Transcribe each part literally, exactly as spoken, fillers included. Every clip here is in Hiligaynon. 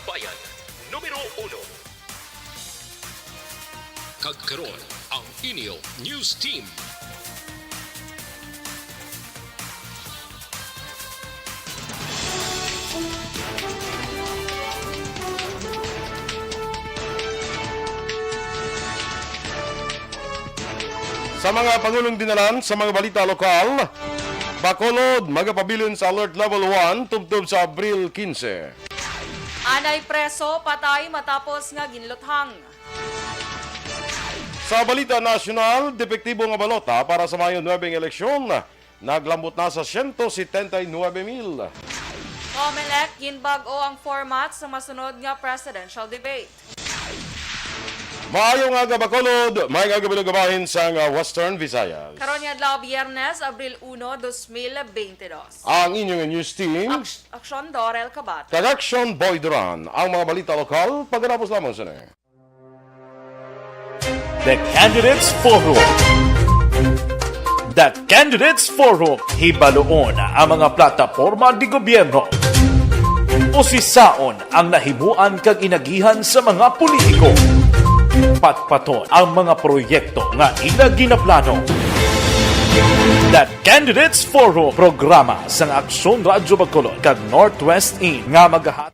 Bayan, numero uno. Kag karon, ang inyo news team. Sa mga pangulong dinalan sa mga balita lokal, Bacolod magapabilin sa Alert Level one tubtob sa Abril quince. Anay preso, patay matapos nga ginluthang. Sa balita nasyonal, depektibo nga balota para sa Mayo nuebe nga eleksyon. Naglambot na sa siyento setenta y nuebe mil. Comelec, ginbag-o ang format sa masunod nga presidential debate. Maayong aga, Bacolod. Maayong aga, mga kabahin sang, ah, Western Visayas. Karon nga adlaw, Biyernes, Abril uno, dos mil bente dos. Ang inyong news team, Aks-, Aksyon Dorel Kabat. Kag Aksyon Boy Duran. Ang mga balita lokal, pagkatapos lamang sini. The Candidates Forum. The Candidates Forum, hibaluon ang mga plataporma di gobyerno. Usisaon ang nahimuan kag inagihan sa mga politiko. Patpaton ang mga proyekto nga ila ginaplano. The Candidates Forum, programa sang Aksyon Radyo Bacolod kag Northwest In nga magahat.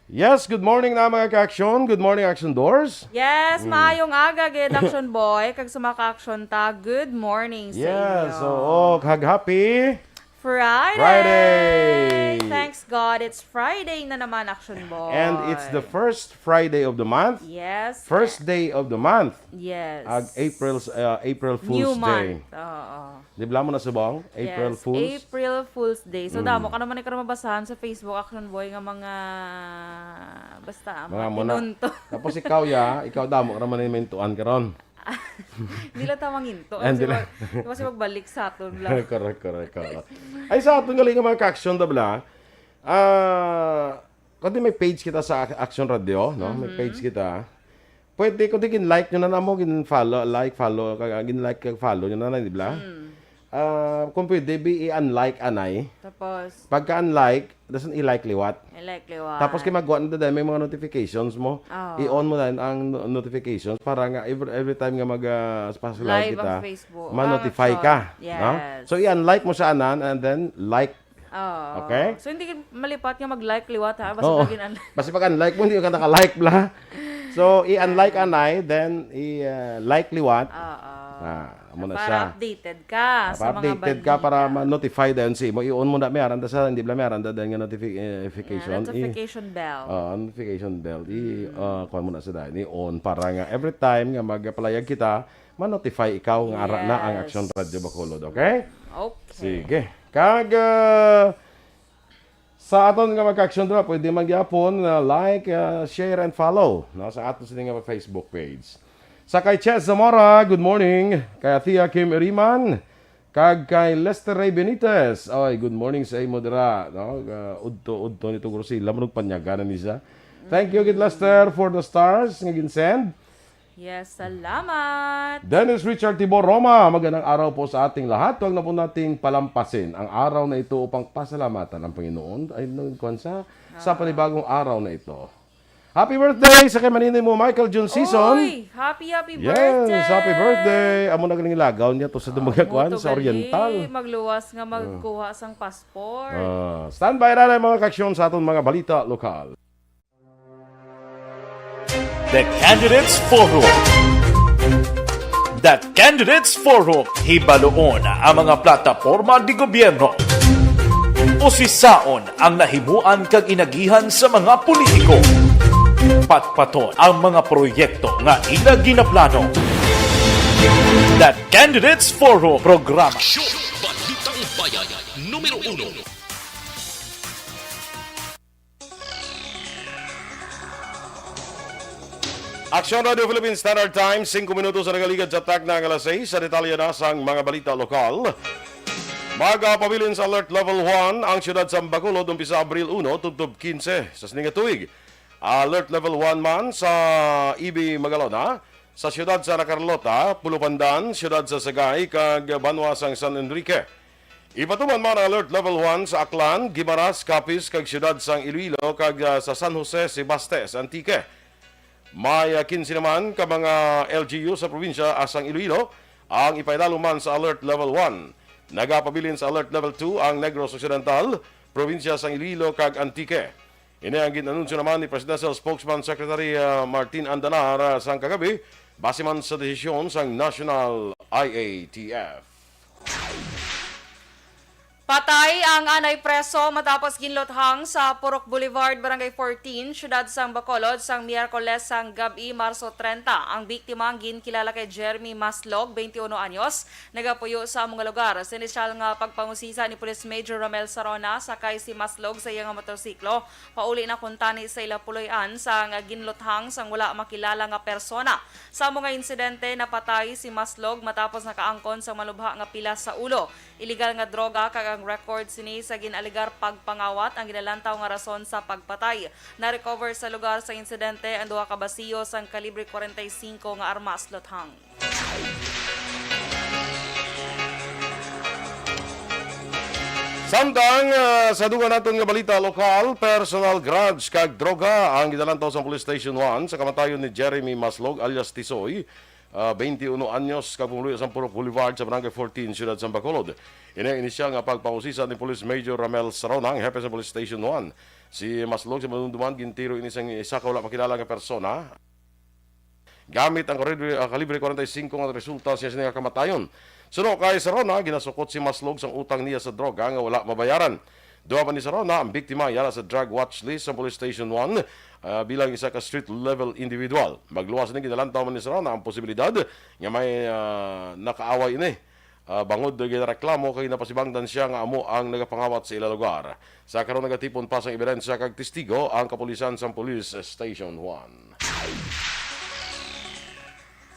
Yes, good morning na, mga ka-aksyon. Good morning, Action Doors. Yes, Mm. maayong aga gid, Action Boy. Kag sa mga ka-aksyon ta, good morning sa Yes, inyo. oo, kag happy Friday! Friday! Thanks God, it's Friday na naman, Action Boy. And it's the first Friday of the month. Yes. First day of the month. Yes. Ag April's, uh, April Fool's New Day. month. Oo. Di ba mo na subong? April Yes, Fools? April Fool's Day. So, Mm. damo ka naman ikaw mabasahan sa Facebook, Action Boy, nga mga, basta, Mga mga muna. pinunto. Tapos ikaw, ya, ikaw damo ka naman yung mintuan karon. Hindi lang ta manginto. And Kasi dila- mag-, kasi magbalik sa aton lang. Correct, correct, correct. Ay, sa aton gali nga mga ka-action, da bala, ah, kundi may page kita sa Action Radio, no? May Mhm. page kita. Pwede, kundi gin-like nyo na namo, gin-follow, like, follow, kag, gin-like, kag follow nyo na na, di ba? Mm. Ah, kung pwede, bi, i-unlike, anay. Tapos? Pagka-unlike, dason i-like liwat. I-like liwat. Tapos kay magwa na dahil may mga notifications mo. Oo. I-on mo dahil ang no-, notifications para nga every, every time nga mag, ah, pas-, live Live ang kita, Facebook. ma-notify Ah, ka, sorry. no? Yes. So, i-unlike mo siya, anan, and then like. Oo. Okay? So, hindi ka malipat nga mag-like liwat, ha? Basta Oo. pag in-unlike. Basta pag unlike mo, hindi ka naka-like, bla. So, i-unlike, Ah. anay, then i-, ah, like liwat. Oo. Ah, amo na Para siya. updated ka Ah, sa mga updated ka para balita. ma-notify dayon si imo. I-on mo na, may aranda sa, hindi bla, may aranda dayon nga notifi-, eh, Yeah, notification. I-, notification bell. ah, notification bell. I, Mm. ah, kuwan mo na sa dayon. I-on para nga every time nga mag-palayag kita, ma-notify ikaw nga ara na ang Yes. Action Radio Bacolod, okay? Okay. Sige. Kag, ah, sa aton nga mga ka-action dira, pwede man gyapon na like, ah, share, and follow, no, sa aton sini nga Facebook page. Sa kay Chess Zamora, good morning. Kay Athea Kim Iriman, kag kay Lester Ray Benitez. Oy, good morning sa imo dira, no? Ah, udto-udto ni Tugro sila, manugpanyaga na ni siya. Thank you, gid, Lester, for the stars nga ginsend. Yes, salamat. Dennis Richard Tibor Roma, magandang araw po sa ating lahat. Huwag na po nating palampasin ang araw na ito upang pasalamatan ang Panginoon. Ay, nung kwan sa, sa Ah. panibagong araw na ito. Happy birthday sa kay maninoy mo, Michael Jun Season. Oy, happy, happy Yes, birthday. happy birthday. Amo na galing lagaw niya to sa Ah, dumaga mo kwan to sa gali, Oriental. magluwas nga Ah. magkuha sang passport. Ah, standby na lang, mga kaksyon, sa aton mga balita lokal. The Candidates Forum. The Candidates Forum, hibaluon ang mga plataporma di gobyerno. Usisaon ang nahimuan kag inagihan sa mga politiko. Patpaton ang mga proyekto nga ila ginaplano. The Candidates Forum programa. Aksyon, Balitang Bayan, numero uno. Aksyon Radio Philippine Standard Time, singko minutos ang nagaligad sa takna nga alas sais. Sa detalye na sang mga balita lokal, magapabilin sa Alert Level one ang siyudad sa Bacolod umpisa Abril uno tubtob kinse sa sining nga tuig. Alert Level one man sa E B Magalona, sa siyudad sa La Carlota, Pulupandan, siyudad sa Sagay, kag banwa sang San Enrique. Ipatuman man ang Alert Level one sa Aklan, Guimaras, Capiz, kag siyudad sang Iloilo, kag, ah, sa San Jose, Sebaste, sa Antique. May, ah, quince naman ka mga L G U sa probinsya, ah, sang Iloilo ang ipaidalom man sa Alert Level one. Nagapabilin sa Alert Level two ang Negros Occidental, probinsya sang Iloilo, kag Antique. Ini ang gin-anunsyo naman ni Presidential Spokesman Secretary, ah, Martin Andanar, ah, sang kagabi, base man sa desisyon sang National I A T F. Patay ang anay preso matapos ginluthang sa Purok Boulevard, Barangay fourteen, siyudad sang Bacolod, sang Miyerkules sang gab-i, Marso trenta. Ang biktima ang ginkilala kay Jeremy Maslog, twenty-one anyos, nagapuyo sa amo nga lugar. Sa inisyal nga pagpangusisa ni Police Major Romel Sarona, sakay si Maslog sa iya nga motorsiklo pauli na kuntani sa ila puloy-an sang ginluthang sang wala makilala nga persona. Sa amo nga insidente, napatay si Maslog matapos nakaangkon sang malubha nga pilas sa ulo. Iligal nga droga kag ang record sini sa gin-alegar pagpangawat ang ginalantaw nga rason sa pagpatay. Na-recover sa lugar sa insidente ang duha ka basiyo sang kalibre forty-five nga armas luthang. Samtang, ah, sa dugang naton nga balita lokal, personal grudge kag droga ang ginalantaw sa Police Station one sa kamatayon ni Jeremy Maslog alias Tisoy, ah, twenty-one anyos, kag pumuluyo sa Purok Boulevard sa Barangay fourteen, Siyudad sang Bacolod. Ini ang inisyal nga pagpangusisa ni Police Major Ramel Sarona, ang hepe sa Police Station one. Si Maslog, sa madumduman, gintiro ini sang isa ka wala makilala nga persona gamit ang kalibre, ah, kalibre forty-five nga resulta siya sini nga kamatayon. Suno kay Sarona, ginasukot si Maslog sang utang niya sa droga nga wala mabayaran. Duha pa ni Sarona ang biktima yara sa drug watch list sa Police Station one, ah, bilang isa ka street level individual. Magluwas ni, ginalantaw man ni Sarona ang posibilidad nga may, ah, nakaaway ini. Ah, bangod ginareklamo kay napasibangdan siya nga amo ang nagapangawat sa ila lugar. Sa karon, nagatipon pa sang ebidensya kag testigo ang kapulisan sang Police Station one.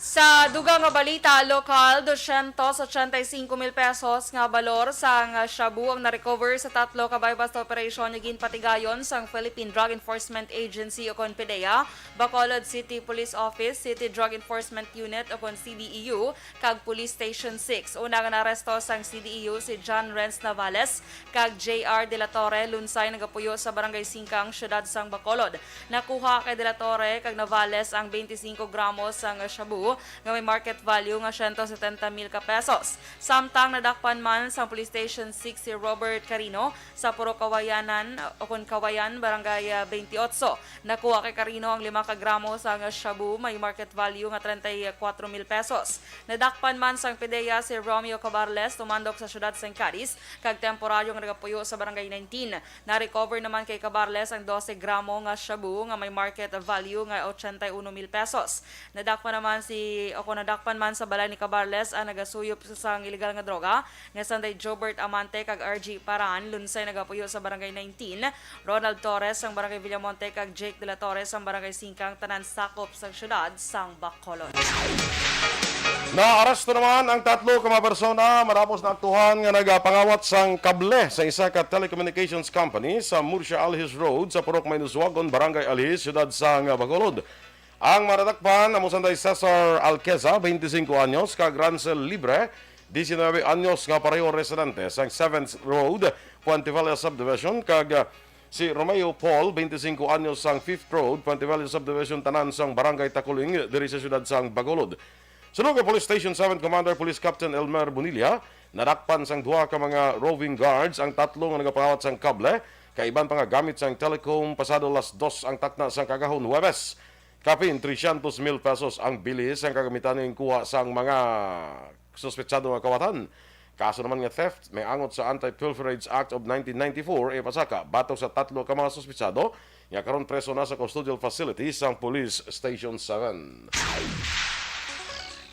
Sa dugang nga balita lokal, dosyentos ochenta y cinco mil pesos nga balor sang shabu ang na-recover sa tatlo ka buy-bust operation nga ginpatigayon sang Philippine Drug Enforcement Agency o kon PDEA, Bacolod City Police Office, City Drug Enforcement Unit o kon C D E U, kag Police Station six. Una nga naaresto sang C D E U si John Renz Navales kag J R De La Torre, lunsay nagapuyo sa Barangay Singkang, Siyudad sang Bacolod. Nakuha kay De La Torre kag Navales ang twenty-cinco gramos sang shabu nga may market value nga siyento setenta mil ka pesos. Samtang nadakpan man sang Police Station six si Robert Carino sa Purok Kawayanan o kon Kawayan, Barangay, ah, twenty-eight. Nakuha kay Carino ang lima ka gramo sang shabu may market value nga treinta y cuatro mil pesos. Nadakpan man sang PDEA si Romeo Cabarles, tumandok sa siyudad sang Cadiz, kag temporaryo nga nagapuyo sa Barangay nineteen. Na-recover naman kay Cabarles ang dose gramo nga shabu nga may market value nga ochenta y uno mil pesos. Nadakpan naman si, o kon nadakpan man sa balay ni Cabarles ang nagasuyop sang iligal nga droga, nga sanday Jobert Amante kag R G Paran, lunsay nagapuyo sa Barangay nineteen, Ronald Torres sang Barangay Villamonte kag Jake De La Torre sang Barangay Singkang, tanan sakop sang siyudad sang Bacolod. Naaresto naman ang tatlo ka mga persona matapos naaktuhan nga nagapangawat sang kable sa isa ka telecommunications company sa Murcia Alhis Road sa Purok Mainuswagon, Barangay Alhis, siyudad sang Bacolod. Ang madadakpan amo sanday Cesar Alqueza, twenty-cinco anyos, kag Ransel Libre, diecinueve anyos, nga pareho residente sang Seventh Road, Puentevilla Subdivision, kag, ah, si Romeo Paul, twenty-cinco anyos, sang Fifth Road, Puentevilla Subdivision, tanan sang Barangay Taculing, diri sa siyudad sang Bacolod. Suno kay Police Station seven Commander Police Captain Elmer Bonilla, nadakpan sang duha ka mga roving guards ang tatlo nga nagapangawat sang kable kag iban pa nga gamit sang telecom pasado las dos ang takna sang kaagahon, Huwebes. Kapin trescientos mil pesos ang bili sang kagamitan nga ginkuha sang mga suspetsado nga kawatan. Kaso naman nga theft may angot sa Anti-Pilferage Act of nineteen ninety-four ipasaka batok sa tatlo ka mga suspetsado nga karon preso na sa custodial facility sang Police Station seven.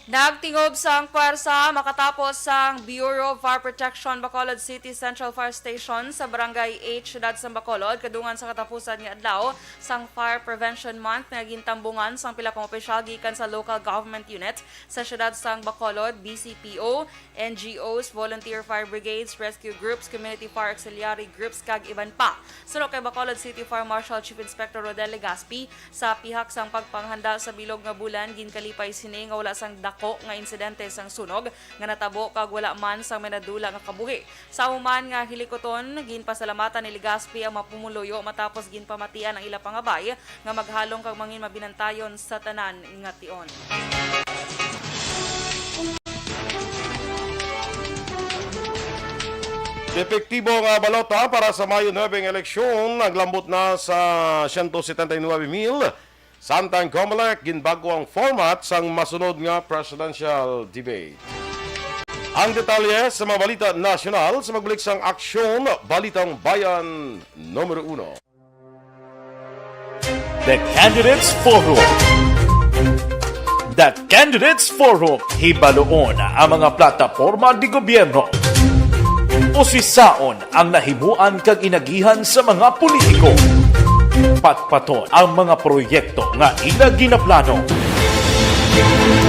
Nagtingob sang pwersa makatapos sang Bureau of Fire Protection Bacolod City Central Fire Station sa Barangay eight, Siyudad sang Bacolod, kadungan sa katapusan nga adlaw sang Fire Prevention Month nga gintambungan sang pila ka opisyal gikan sa local government unit sa siyudad sang Bacolod, B C P O, N G Os, volunteer fire brigades, rescue groups, community fire auxiliary groups, kag iban pa. Suno kay Bacolod City Fire Marshal Chief Inspector Rodel Legaspi, sa pihak sang pagpanghanda sa bilog nga bulan, ginkalipay sini nga wala sang dak-, ko nga insidente sang sunog nga natabo kag wala man sang may nadula nga kabuhi. Sa human nga hilikuton, ginpasalamatan ni Legazpi ang mga pumuluyo matapos ginpamatian ang ila pangabay nga maghalong kag mangin mabinantayon sa tanan nga tion. Epektibo nga balota para sa Mayo nuebe nga eleksyon naglambot na sa siyento setenta y nuebe mil. Samtang Comelec ginbag-o ang format sang masunod nga presidential debate. Ang detalye sa mga balita nasyonal sa magbalik sang Aksyon, Balitang Bayan numero uno. The Candidates Forum. The Candidates Forum, hibaluon ang mga plataporma de gobyerno. Usisaon ang nahimuan kag inagihan sa mga politiko. Patpaton ang mga proyekto nga ila ginaplano.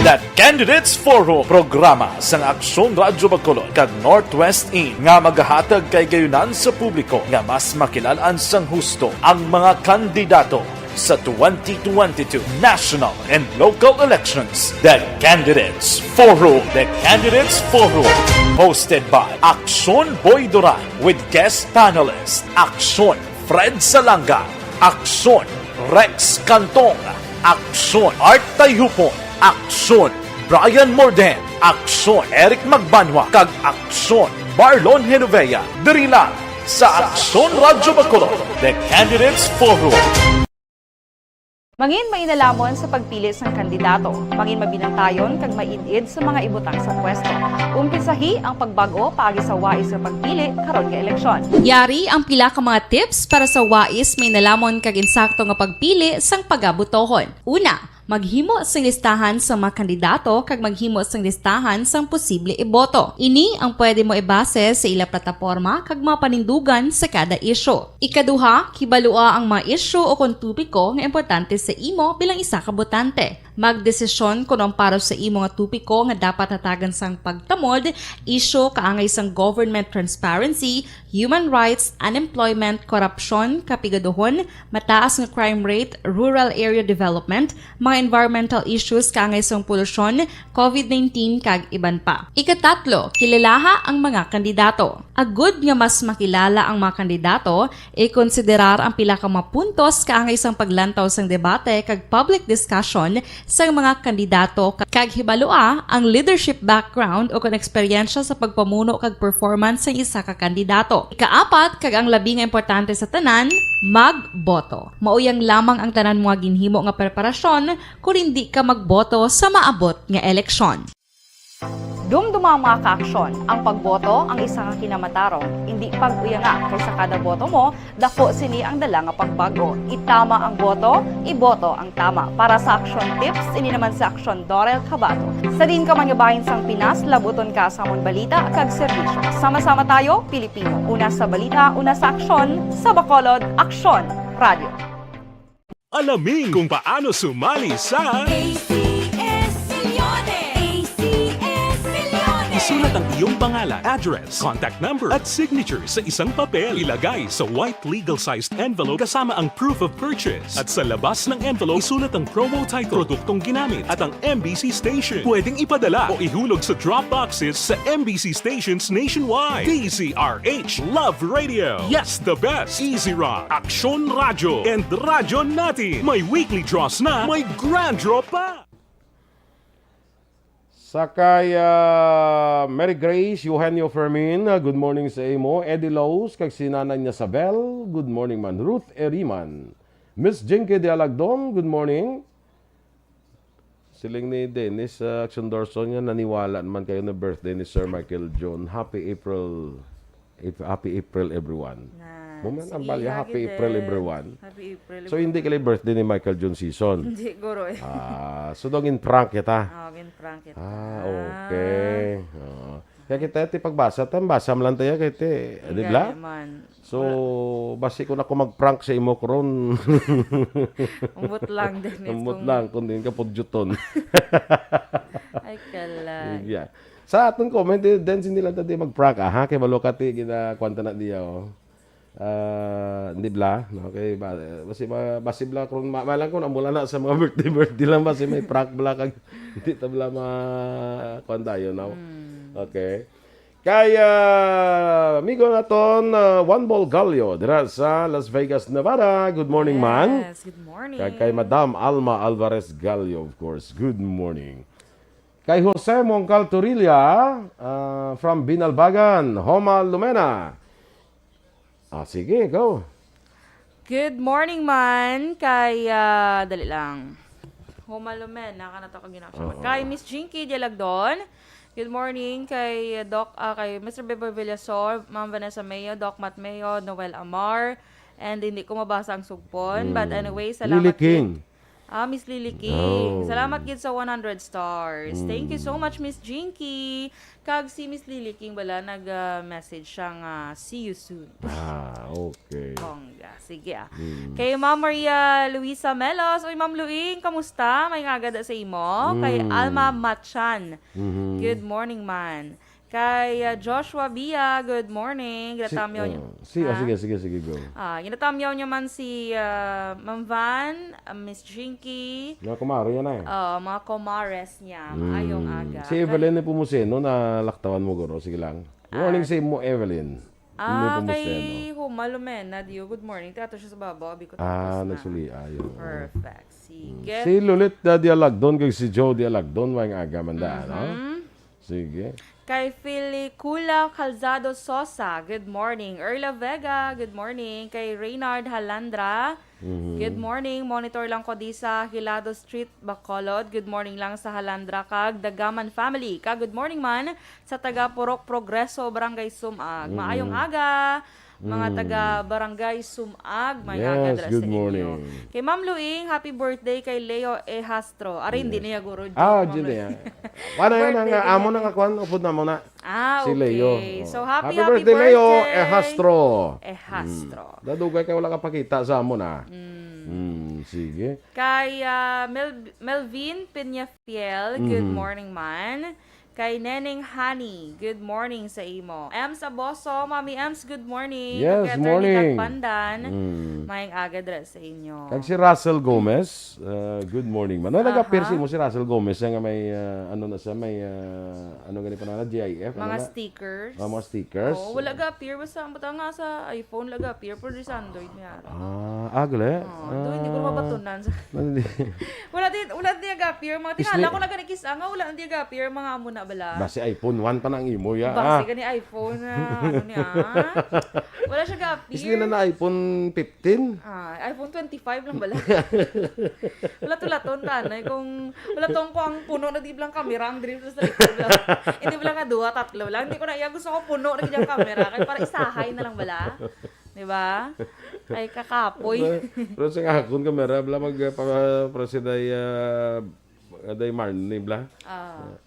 The Candidates Forum, programa sang Aksyon Radyo Bacolod kag Northwest In nga magahatag kay gayunan sa publiko nga mas makilalan sang husto ang mga kandidato sa twenty twenty-two national and local elections. The Candidates Forum. The Candidates Forum, hosted by Aksyon Boy Duran with guest panelist Aksyon Fred Salanga, Aksyon Rex Cantong, Aksyon Art Tayhupon, Aksyon Brian Morden, Aksyon Eric Magbanwa, kag Aksyon Marlon Genovea. Diri lang sa Aksyon Radyo Bacolod, The Candidates Forum. Mangin mainalamon sa pagpili sang kandidato, mangin mabinantayon kag maid-id sa mga ibutang sa pwesto. Umpisahi ang pagbag-o paagi sa wais nga pagpili karon nga eleksyon. Yari ang pila ka mga tips para sa wais, mainalamon kag insakto nga pagpili sang pagabotohon. Una, maghimo sing listahan sa mga kandidato kag maghimo sing listahan sang posible iboto. Ini ang pwede mo ibase sa ila plataporma kag mga panindugan sa kada isyu. Ikaduha, kibalua ang mga isyu o kon topiko nga importante sa imo bilang isa ka botante. Magdesisyon kon ang para sa imo nga topiko nga dapat hatagan sang pagtamod, isyu kaangay sang government transparency, human rights, unemployment, korupsyon, kapigaduhon, mataas nga crime rate, rural area development, mga environmental issues kaangay sang polusyon, covid nineteen, kag iban pa. Ikatatlo, kilalaha ang mga kandidato. Agud nga mas makilala ang mga kandidato, ikonsiderar ang pila ka mga puntos kaangay sang paglantaw sang debate kag public discussion sang mga kandidato, kag hibalua ang leadership background o kon eksperyensya sa pagpamuno kag performance sang isa ka kandidato. Ikaapat, kag ang labi nga importante sa tanan, magboto. Mauyang lamang ang tanan mo nga ginhimo nga preparasyon kon indi ka magboto sa maabot nga eleksyon. Dumduma ang mga kaaksyon, ang pagboto ang isa ka kinamatarong. Indi pag-uyanga, kay sa kada boto mo, dako sini ang dala nga pagbag-o. Itama ang boto, iboto ang tama. Para sa Aksyon Tips, ini naman si Aksyon Dorel Cabato. Sa diin ka man nga bahin sang Pinas, labuton ka sa amon balita kag serbisyo. Sama-sama tayo, Pilipino. Una sa balita, una sa aksyon, sa Bacolod, Aksyon Radio. Alamin kung paano sumali sa A C S Millones. A C S Millones. Isulat ang iyong pangalan, address, contact number, at signature sa isang papel. Ilagay sa white legal-sized envelope kasama ang proof of purchase. At sa labas ng envelope, isulat ang promo title, produktong ginamit, at ang M B C station. Pwedeng ipadala o ihulog sa drop boxes sa M B C stations nationwide. D Z R H, Love Radio. Yes, the best. Easy Rock, Aksyon Radyo, and Radyo Natin. May weekly draws na, may grand draw pa. Sakay, ah, Mary Grace, Eugenio Fermin, ah, good morning sa imo. Eddie Laus, kag si Nanay niya Sabel, good morning man. Ruth Eriman, Miss Jinky de Alagdon, good morning. Siling ni Dennis, ah, Action Dorson nga naniwala naman kayo na birthday ni Sir Michael John. Happy April, Ap-, happy April, everyone. Na, Mo man ang sige, balya, lagi happy April, din. Everyone. Happy April, So, hindi everyone. Kali birthday ni Michael John season. Hindi, guro eh. Ah, so daw gin-prank kita. Oh, gin-prank kita. Ah, okay. Oo. Kaya kita, ti pagbasa, ta, basa man lang tayo, kaya ti, eh, di ba? Gani man. So, basi ko na ko mag-prank sa imo karon. Umbot lang, Dennis, Umbot kung lang, kung din ka pudjuton. Ay, kalay. Yeah. Sa aton comment, eh, then, hindi lang tayo mag-prank, ah, ha? Kay malo ka ti, gina-, kwanta na diya, oh. Ah, hindi bla, no? Okay, ba, basi, ba, basi bla, kung ma-, malang kung amo lang na sa mga birthday, birthday lang, basi may prank bla, kag hindi ta bla ma-, kuwan tayo, no? Mm. Okay. Kay, ah, amigo naton, ah, Juan Bolgallo, dira sa Las Vegas, Nevada. Good morning, man. Yes, good morning. Kag kay Madam Alma Alvarez Gallo, of course. Good morning. Kay Jose Mongcal Torilla, ah, from Binalbagan, Homa Lumena. Ah, sige, go. Good morning, man. Kay, ah, dali lang. Homa Lumena, naka na to kag ginawa siya. Oo. Kay Miss Jinky Dialagdon. Good morning. Kay Doc, ah, kay Mister Beboy Villasor, Ma'am Vanessa Mayo, Doc Matt Mayo, Noel Amar. And hindi ko mabasa ang sugpon. But Mm. anyway, salamat Lily King. gid. Ah, Miss Lily King. Oh. Salamat gid sa one hundred stars. Thank you so Mm. much, Miss Jinky. Kag si Miss Lily King bala nag, ah, message siya nga, "See you soon." Ah, okay. Bongga. Sige, ah. Mm. Kay Ma'am Maria Luisa Melos. Uy, Ma'am Luing, kamusta? May nga agad sa imo? Kay Mm. Alma Machan. Mhm. Good morning, man. Kay, ah, Joshua Bia, good morning. Si, Ginatamyaw niya. ah, si, ah, Ha? sige, sige, sige, go. Ah, ginatamyaw niya man si, ah, Ma'am Van, ah, Miss Jinky. Mga kumare yan, eh. Oo, mga kumares niya. Mm. Maayong aga. Si Kay Evelyn ni Pumuseno, nalaktawan mo, guro. Sige lang. Morning Ah. sa imo, Evelyn. Hindi Ah, Pumuseno. kay Huma Lumena, Dio, good morning. Teatro siya sa babaw, abi ko Ah, tapos na. nagsuli, ayo. Perfect. Mm. Sige. Si Lulit, ah, Dialagdon, kag si Joe Dialagdon, maayong aga man da, no? Mhm. Sige. Kay Filicula Calzado Sosa, good morning. Erla Vega, good morning. Kay Reynard Halandra, Mhm. good morning. Monitor lang ko di sa Hilado Street, Bacolod. Good morning lang sa Halandra kag Dagaman family. Ka good morning man sa taga Purok Progreso, Barangay Sumag. Mhm. Maayong aga. Mga Mm. taga Barangay Sumag, may Yes, aga dira good sa inyo. morning. Kay Ma'am Luing, happy birthday kay Leo Ehastro. Ari, hindi Yes. niya guro, joke, Ah, Ma'am Jun, Luing. yeah. Wala na Birthday nga, niya. amo na nga kwan, upod na mo na. Ah, Si Leo. okay. Oh. So, happy, Happy happy birthday, Leo birthday. Ehastro. Ehastro. Mm. Dadugay kay wala ka pakita sa amo na. Mm. Mm, sige. Kay, ah, Mel-, Melvin Peñafiel, good Mhm. morning, man. Kay Neneng Honey, good morning sa imo. Ems Aboso, Mami Ems, good morning. Yes, Kay Attorney morning. Tagpandan, Mm. maayong aga dira sa inyo. Kag si Russell Gomez, uh, good morning man. No, nag-appear Aha. si mo si Russell Gomez, siya nga may, uh, ano na siya, may, uh, ano gani pa na, G I F, ano Mga na? stickers. Ah, mga stickers. Oo, wala ga-appear. Basta ang butang nga sa iPhone, wala ga-appear. Pero di sa Android, may ara. Ah, ah, gali? Oo, Ah. doon, hindi ko mabatunan. Hindi. Wala din, wala din ga-appear. Mga Isli- tingala ko na gani kis-, ah, nga wala din ga-appear, mga amo na bala. Basi iPhone one pa na ang imo, ya, Basi ah. gani iPhone na, ano niya, ah. Wala siya ga-appear. Isli na na iPhone fifteen. Ah, iPhone twenty-five lang bala. Wala to laton, tanay. Kung wala tong ko ang puno na di blang kamera, ang diri sa likod lang. Hindi bala nga duha, tatlo lang. Hindi ko na iya gusto ko puno na gid ang kamera. Kaya para isahay na lang bala. Di ba? Ay, kakapoy. Pero, pero sa akon kamera, bala mag, uh, pa, para si day, uh, day Marnie, bla. Ah.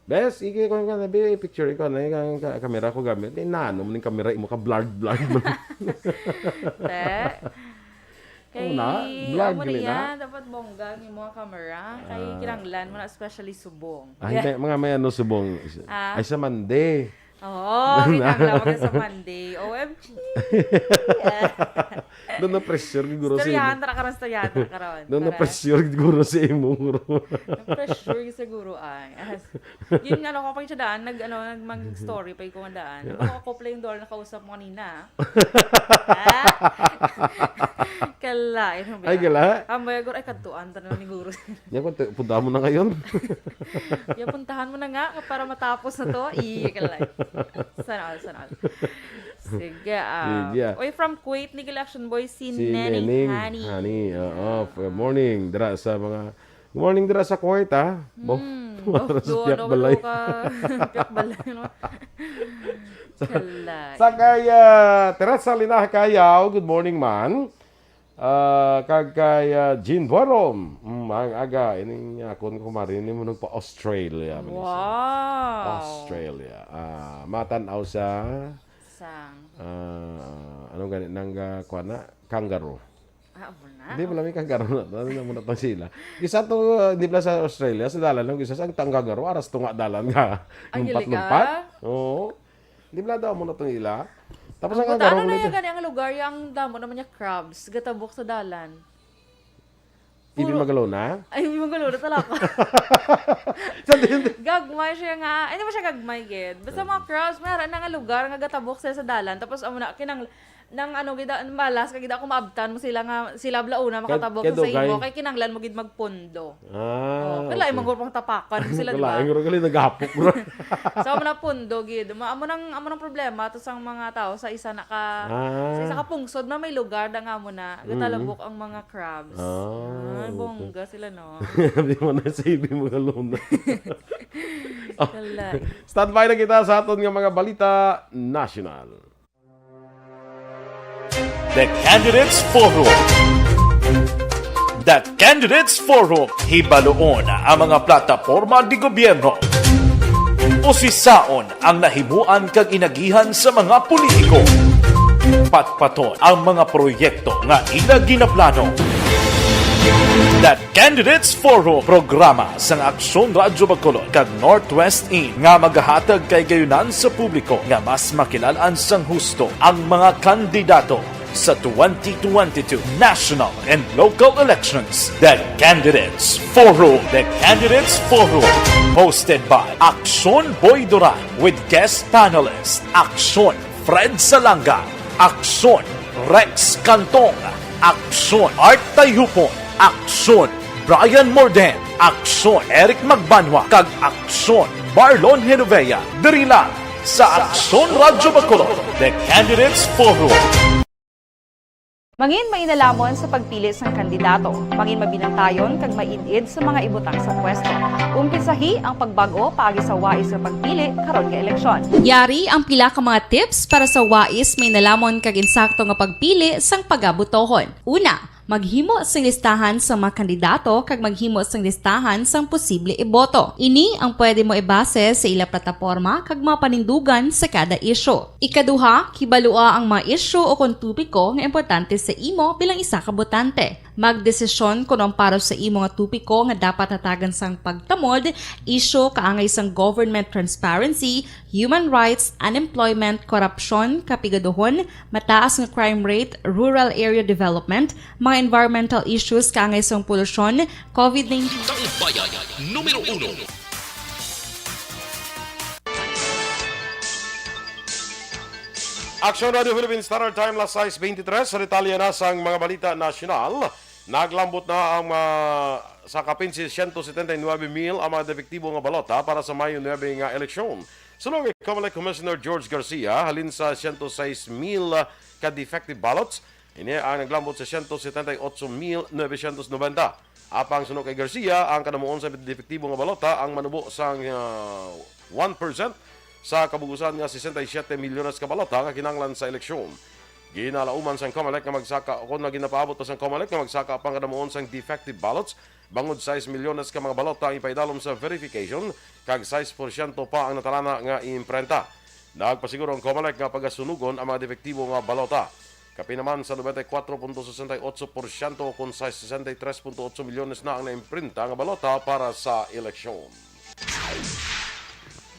Bes, iki ko nga nabi picture ko na yung ka-, kamera ko gamit. Eh, nano man yung kamera imo ka blurred, blurred man. Te. Kay, Oo na, blurred amo gali niya, na. dapat bongga ang imo nga kamera. Kay Ah. kinahanglan mo na, especially subong. Ah, Yeah. hindi, mga may ano, subong. Ah. Ay, sa Monday. Oo, kinahanglan mo ka sa Monday. O M G. Doon na pressure, siguro, sa Istoryahan imo. ta karon, istoryahan ta karon. Doon na Tara. pressure, siguro, sa imo, guro. Na-pressure, siguro, ay. As, yun nga, no, kapag siya daan, nag, ano, nag, mag-story pa yung daan. Baka ako pala yung doll na kausap mo kanina, ah. Ah? Kala, yun ang Ay, bala. gala? Ang bagay, ay, kadtuan, tanong ni guro. Yan, kung te-, punta mo na ngayon. Yan, puntahan mo na nga para matapos na to. Iya, kala. Sana all, sana all. Sige, ah. Sige, ah. Oy, from Kuwait, Nigel Action Boy, si Si Neneng Neneng Honey. Honey, oo. Ah. Good morning. Dira sa mga, good morning dira sa Kuwait, ah. Bo, Hmm. Oh, para sa doon, piyak oh, balay. Ka, piyak balay, no? Sa, Kalay. sa kay, ah, Teresa Linaha Cayaw, good morning, man. Ah, kag kay, ah, Jean Borom, mm, ang aga, ining akon kumari, ini mo nagpa-Australia, man siya. Wow. Australia. Ah, matan-aw sa, Sang? ah, ano gani, nang, ah, kuwan na? Kangaroo. Ah, amo na. Hindi, wala may kangaroo na. Ano na muna tong sila? Isa to, ah, hindi pala sa Australia, sa dalan lang, isa sa ang kangaroo, aras to nga dalan nga. Ay, lumpat-lumpat. Gili ka? Oo. Di ba daw mo na itong ila? Tapos ang Ang garo ano na ko yan, dito. Gani ang lugar, yung damo naman niya crabs, gatabok sa dalan. Ibi Puro Magalona? Ay, Ibi Magalona, talaga. Sa din. Gagmay siya nga. Ay, hindi ba siya gagmay, gid? Basta mga crabs, may ara na nga lugar nga gatabok sila sa dalan. Tapos, amo na, kinang, nang ano, gida, malas, kag gida, kung maabtan mo sila nga, sila bala una, Kay, makatabuok kay sa imo, Dugay. Kay kinanglan mo gid magpundo. Ah, Oh, kala okay. Imong pang tapakan mo sila, di ba? Kala, ang gali nagapok, bro. So, amo na pundo gid. Ma-, amo nang, amo nang problema to sang mga tao sa isa na ka, Ah. sa isa ka pungsod na may lugar na nga mo na, Mm. gatalabok ang mga crabs. Ah, Ah, okay. Bongga sila, no? Di mo na sa Ibi Magalona. Kalay. Standby na kita sa aton nga mga balita nasyonal. The Candidates Forum. The Candidates Forum. Hibaluon ang mga plataporma di gobyerno. Usisaon ang nahimuan kag inagihan sa mga politiko. Patpaton ang mga proyekto nga ila ginaplano. The Candidates Forum, programa sang Aksyon Radyo Bacolod kag Northwest In, nga magahatag kay gayunan sa publiko nga mas makilalan sang husto ang mga kandidato sa twenty twenty-two national and local elections. The Candidates Forum. The Candidates Forum, hosted by Aksyon Boy Duran with guest panelist Aksyon Fred Salanga, Aksyon Rex Cantong, Aksyon Art Tayhupon, Aksyon Brian Morden, Aksyon Eric Magbanwa, kag Aksyon Marlon Genovea, diri lang sa Aksyon Radyo Bacolod, The Candidates Forum. Mangin mainalamon sa pagpili sang kandidato. Mangin mabinantayon kag maid-id sa mga ibutang sa pwesto. Umpisahi ang pagbag-o paagi sa wais nga pagpili karon nga eleksyon. Yari ang pila ka mga tips para sa wais, mainalamon kag insakto nga pagpili sang pagabutohon. Una, maghimo sing listahan sa mga kandidato kag maghimo sing listahan sang posible iboto. Ini ang pwede mo ibase sa ila plataporma kag mga panindugan sa kada isyu. Ikaduha, kibalua ang mga isyu o kon topiko nga importante sa imo bilang isa ka botante. Magdesisyon kon ang para sa imo nga topiko nga dapat hatagan sang pagtamod, isyu kaangay sang government transparency, human rights, unemployment, korupsyon, kapigaduhon, mataas nga crime rate, rural area development, mga environmental issues kaangay sang polusyon, covid nineteen. Tambayan numero uno. Aksyon Radio Philippine Standard Time, las sais beintitres. Sa detalye na sang mga balita nasyonal, naglambot na ang mga, sa kapin si siyento setenta y nuebe mil ang mga depektibo nga balota para sa Mayo nuebe nga eleksyon. Suno kay Comelec Commissioner George Garcia, halin sa siyento sais mil ka defective ballots, ini ang naglambot sa siyento setenta y otso mil novecientos noventa. Apang suno kay Garcia, ang kadamuon sa depektibo nga balota ang manubo sang, ah, one percent sa kabug-usan nga sesenta y siete milyones ka balota nga kinahanglan sa eleksyon. Ginalauman sang Comelec nga magsaka, o kon nga ginapaabot pa sang Comelec nga magsaka pang kadamuon sang defective ballots, bangod sais milyones ka mga balota ang ipaidalom sa verification, kag sais porsyento pa ang natalana nga iimprenta. Nagpasiguro ang Comelec nga pagasunugon ang mga depektibo nga balota. Kapin naman sa noventa y kuwatro punto sesenta y otso porsyento, kon sa sesenta y tres punto otso milyones na ang naimprinta nga balota para sa eleksyon.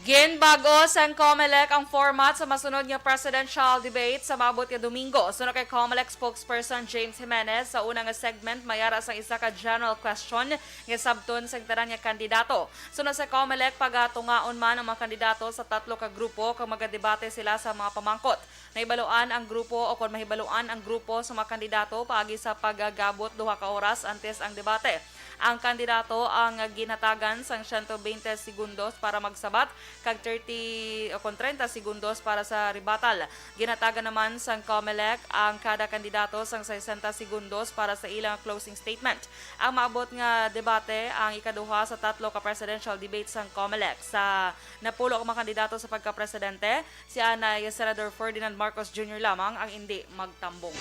Ginbag-o sang Comelec ang format sa masunod nga presidential debate sa maabot nga Domingo. Suno kay Comelec spokesperson James Jimenez, sa una nga segment may ara sang isa ka general question nga sabton sang tanan nga kandidato. Suno sa Comelec, pagatungaon man ang mga kandidato sa tatlo ka grupo kag magadebate sila sa mga pamangkot. Nahibaluan ang grupo o kon mahibaluan ang grupo sa mga kandidato paagi sa pagagabot duha ka oras antes ang debate. Ang kandidato ang ginhatagan sang siyento bente segundos para magsabat kag thirty o kon treinta segundos para sa rebuttal. Ginhatagan naman sang Comelec ang kada kandidato sang sesenta segundos para sa ilang closing statement. Ang maabot nga debate ang ikaduha sa tatlo ka presidential debate sang Comelec. Sa napulo ka mga kandidato sa pagkapresidente, si anay Senador Ferdinand Marcos Junior lamang ang indi magtambong.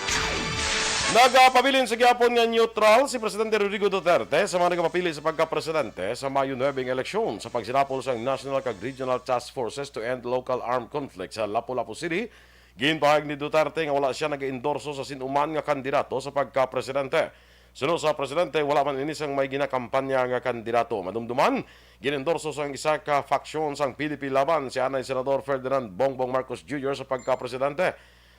Nagapabilin sa gihapon nga neutral si Presidente Rodrigo Duterte sa mga nagapapili sa pagkapresidente sa Mayo nuebe nga eleksyon. Sa pagsinapol sang National kag Regional Task Forces to End Local Armed Conflict sa Lapu-Lapu City, ginpahayag ni Duterte nga wala sia nag-endorso sa sin-o man nga kandidato sa pagkapresidente. Suno sa presidente, wala man ini sang may ginakampanya nga kandidato. Madumduman, gin-endorso sang isa ka faksyon sang P D P Laban si anay Senador Ferdinand Bongbong Marcos Junior sa pagkapresidente.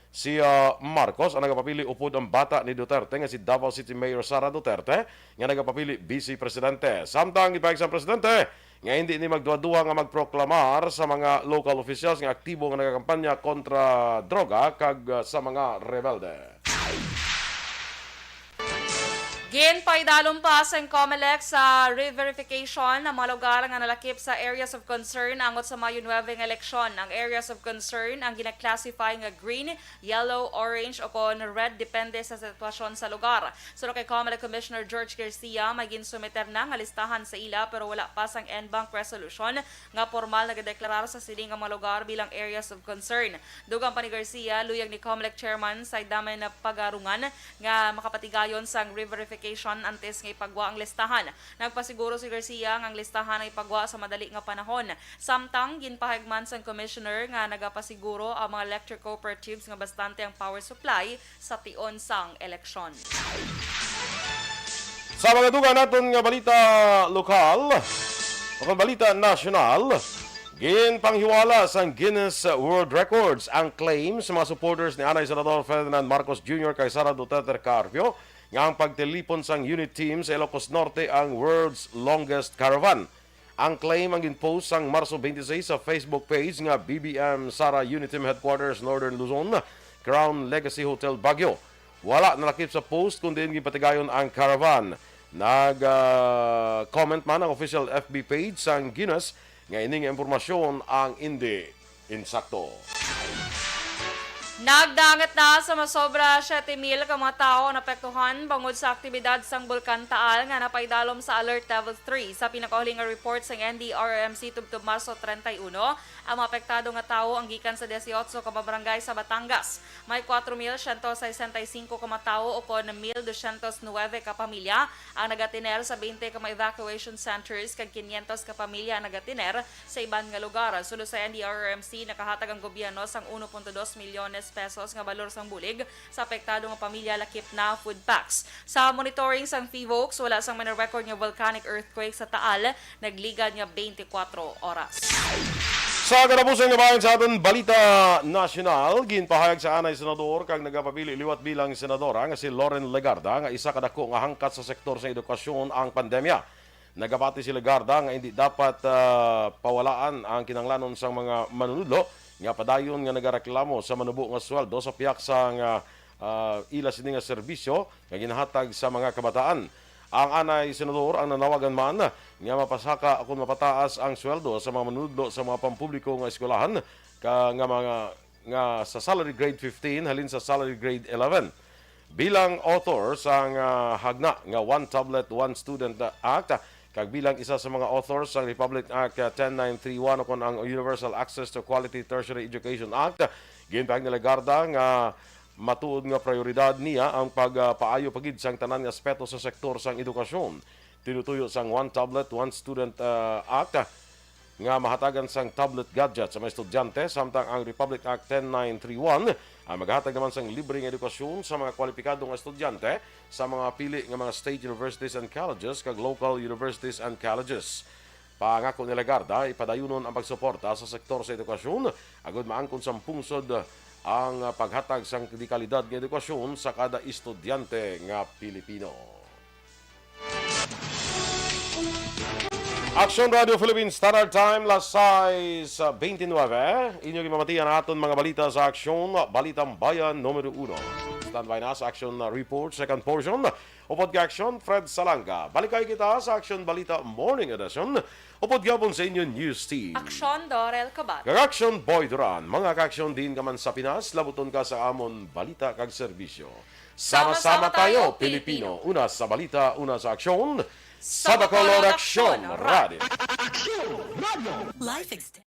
Si, ah, Marcos ang nagapapili upod ang bata ni Duterte nga si Davao City Mayor Sara Duterte nga nagapapili Vice Presidente. Samtang gipahayag sang presidente nga hindi ni magduha-duha nga magproklamar sa mga local officials nga aktibo nga nagakampanya kontra droga kag, ah, sa mga rebelde. Ginpaidalom pa sang Comelec sa re-verification ang mga lugar nga nalakip sa areas of concern angot sa Mayo nuebe nga eleksyon. Ang areas of concern ang gina-classify nga green, yellow, orange, o kon red depende sa sitwasyon sa lugar. Suno kay Comelec Commissioner George Garcia, may ginsumiter na nga listahan sa ila pero wala pa sang en banc resolution nga pormal nagadeklarar sa sini nga mga lugar bilang areas of concern. Dugang pa ni Garcia, luyag ni Comelec Chairman Saydamon Pagarungan nga makapatigayon sang re-verification antes nga ipagwa ang listahan. Nagpasiguro si Garcia nga ang listahan ang ipagwa sa madali nga panahon. Samtang ginpahayag man sang Commissioner nga nagapasiguro ang mga electric cooperatives nga bastante ang power supply sa tion sang eleksyon. Sa mga dugang naton nga balita lokal, o kon balita nasyonal, ginpanghiwala sang Guinness World Records ang claim sa mga supporters ni anay Senador Ferdinand Marcos Junior kay Sara Duterte Carpio nga ang pagtilipon sang unit team sa Ilocos Norte ang world's longest caravan. Ang claim ang ginpost sang Marso twenty-six sa Facebook page nga B B M Sara Unit Team Headquarters Northern Luzon, Crown Legacy Hotel Baguio. Wala nalakip sa post kung diin ginpatigayon ang caravan. Nag, ah, comment man ang official F B page sang Guinness nga ini nga impormasyon ang indi insakto. Nagdangat na sa masobra siyete mil ka mga tawo ang naapektuhan bangod sa aktibidad sang Bulkan Taal nga napaidalom sa Alert Level three. Sa pinakauli nga report sang N D R R M C tubtob Marso treinta y uno, ang mga apektado nga tawo ang gikan sa dieciocho ka mga barangay sa Batangas. May cuatro mil ciento sesenta y cinco ka mga tawo, o kon mil doscientos nuebe ka pamilya, ang nagatiner sa veinte ka mga evacuation centers kag quinientos ka pamilya ang nagatiner sa iban nga lugar. Suno sa N D R R M C, nakahatag ang gobyerno sang uno punto dos milyones pesos nga balor sang bulig sa apektado nga pamilya lakip na food packs. Sa monitoring sang PHIVOLCS, wala sang may na-record nga volcanic earthquake sa Taal nagligad nga twenty-four oras. Sa katapusan nga bahin sa aton balita nasyonal, ginpahayag sa anay senador kag nagapapili liwat bilang senadora nga si Loren Legarda nga isa ka dako nga hangkat sa sektor sa edukasyon ang pandemya. Nagapati si Legarda nga hindi dapat, ah, pawalaan ang kinahanglanon sang mga manunudlo nga padayon nga nagareklamo sa manubo nga sweldo sa pihak sang, ah, ah, ila sini nga serbisyo nga ginahatag sa mga kabataan. Ang anay senador ang nanawagan man nga mapasaka o kon mapataas ang sweldo sa mga manunudlo sa mga pampubliko nga eskwelahan ka, nga mga nga sa salary grade fifteen halin sa salary grade eleven. Bilang author sang, ah, hagna nga One Tablet, One Student Act, kag bilang isa sa mga author sang Republic Act, ah, ten nine three one, o kon ang Universal Access to Quality Tertiary Education Act, ginpahayag ni Legarda nga matuod nga prioridad niya ang pagpaayo pa gid sang tanan nga aspeto sa sektor sang edukasyon. Tinutuyo sang One Tablet, One Student, ah, Act nga mahatagan sang tablet gadget sa mga estudyante, samtang ang Republic Act ten nine three one ang maghatag naman sang libre nga edukasyon sa mga kwalipikado nga estudyante sa mga pili nga mga state universities and colleges kag local universities and colleges. Pangako ni Legarda, ipadayunon ang pagsuporta sa sektor sa edukasyon agud maangkon sang pungsod ang paghatag sang dekalidad nga edukasyon sa kada estudyante nga Pilipino. Aksyon Radio Philippines Standard Time, las sais beintinuebe. Inyo ginpamatian ang aton mga balita sa Aksyon, Balitang Bayan numero uno. Standby na sa Aksyon Report, second portion. Upod kay Aksyon, Fred Salanga. Balikay kita sa Aksyon Balita Morning Edition. Upod gihapon sa inyo news team. Aksyon, Dorel Cobat. Kag Aksyon, Boy Duran. Mga ka-aksyon, diin ka man sa Pinas, labuton ka sa amon balita kag serbisyo. Sama-sama tayo, Pilipino. Una sa balita, una sa aksyon. Sa Bacolod Aksyon Radio. Life extension.